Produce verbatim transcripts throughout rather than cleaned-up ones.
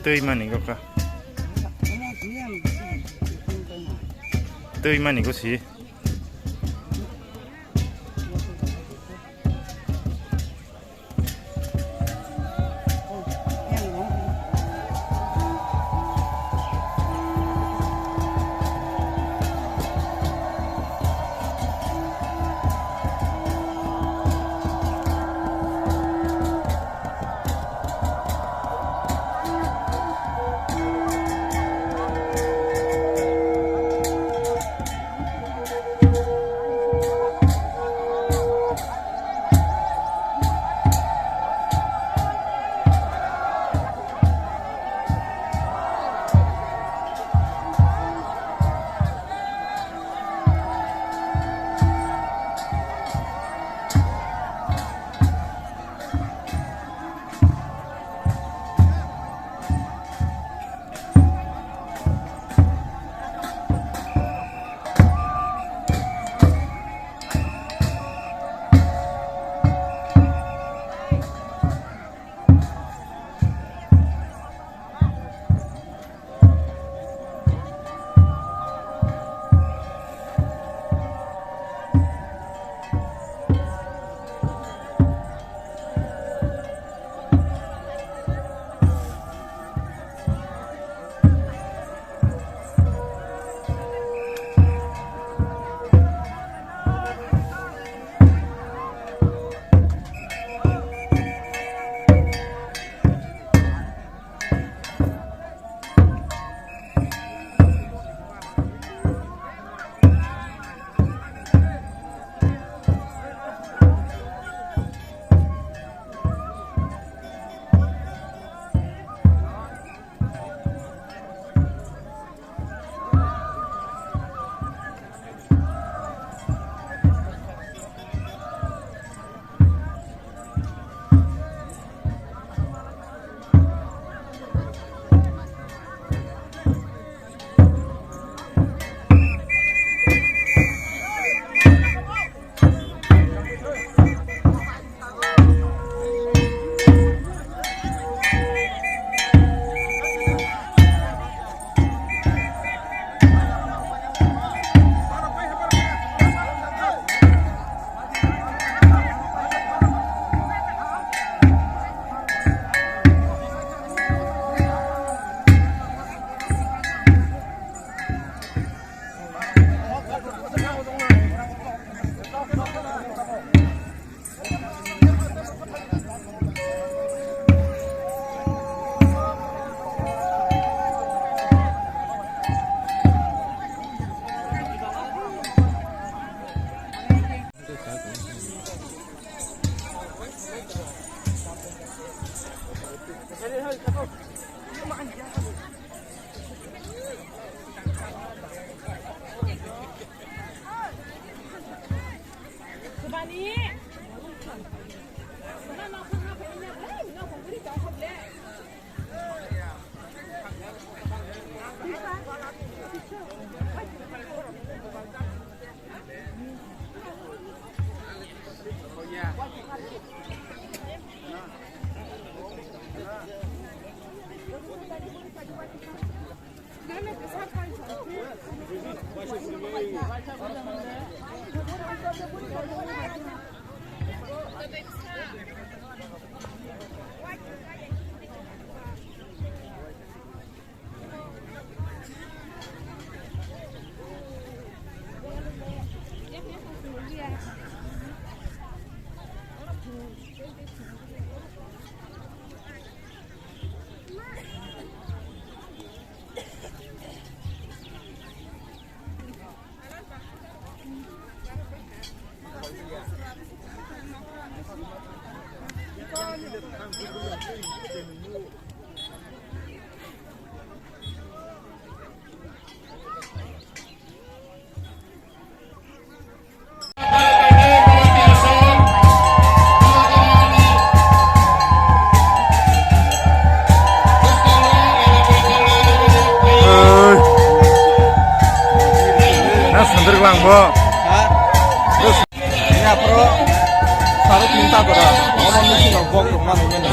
Twi mani go kha. Twi mani go si. Ini apa? Saro tinta tora. Omo misi no bok rok mano mene.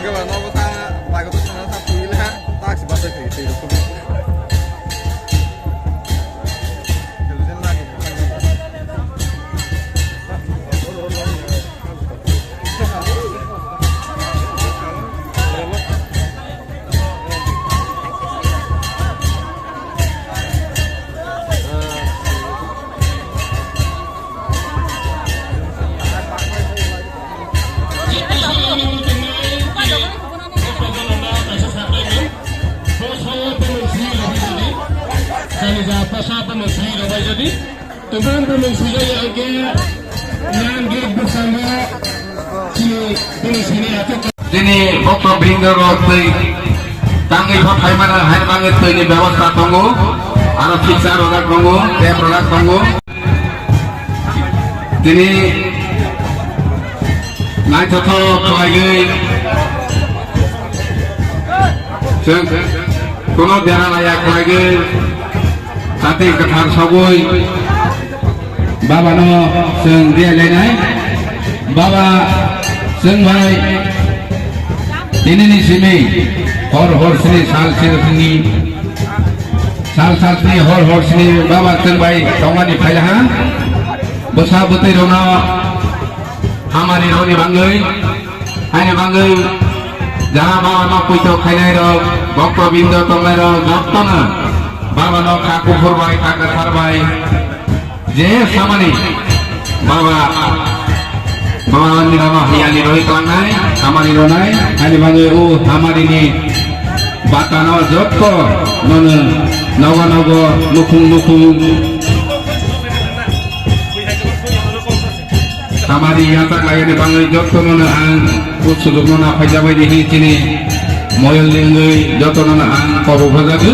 Gila no bota lagu tu sana. Sa tamo sui rwbai jodi, tubun tamo sui jodi angke yang gate bwskango chini tini sini ato. Tini bokto bringo rok tei tangwi pha phaimana hai bangwi twi ni bebosta tongo, aro fixer rok tongo, tap rok tongo. Tini naithothok khlaigwi chwng kuno dera laya khlaigwi chati kwthar sogwi Baba no chwng riyalainai. Baba chwng bai tini ni simi hor hor sini sal sini Sal sal sini hor hor sini Baba chwng bai tongmani phailaha. Bwsa bwtwi rokno hamari rokni bangwi, haini bangwi jaha Baba no puito khainai rok, bokto bindo tongnai rok, jotono Baba no kha kuphur bai, kha kwthar bai. Je samani Baba, Baba ni Baba hayani roi tlangnai, hamari ronai, ani bagwi o hamari ni batano jotto nono nogo nogo nukhung nukhung hamari yatak layani bagwi jotto nono ang o sujukno naphai jabai di hini chini moyol ni wngwi jotto nono ang kobo bhajago.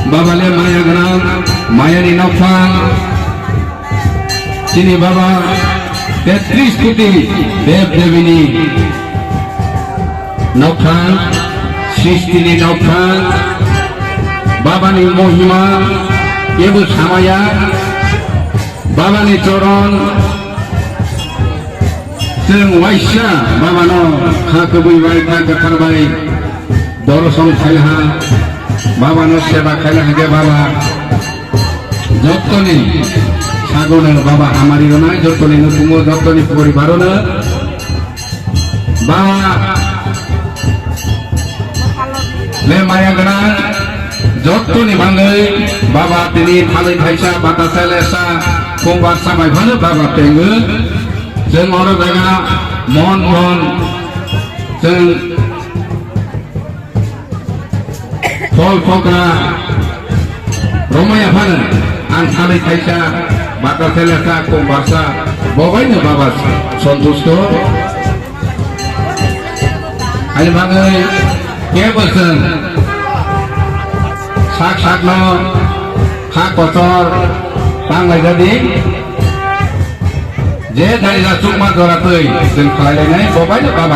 Baba le maya gwnang, maya ni nokphang. Chini Baba tetris koti dev devini nokphang, srishti ni nokphang. Baba ni mohima kebo samaya. Baba ni choron, chwng waisa Baba no kha kubui bai, kha kwthar bai dorosong khaila ha, Baba no seba khaila ha khe Baba jottoni sagono Baba hamari rwnai, jottoni nukhungo, jottoni poribaro no. Ba le maya gwnang jottoni bagwi Baba tini thalwi thaisa bata selesa khungbar samai phano Baba tengwi chwng oro jaga mon mon chwng Phol phokra romaya phano ang salai thaisa bata selesa kok barsa bobaino Baba sontusto. Ani bagwi kebo chwng sak sakno kha kotor tanglai jadi je dari chukma jora twi chwng khlai lainai bobaino Baba.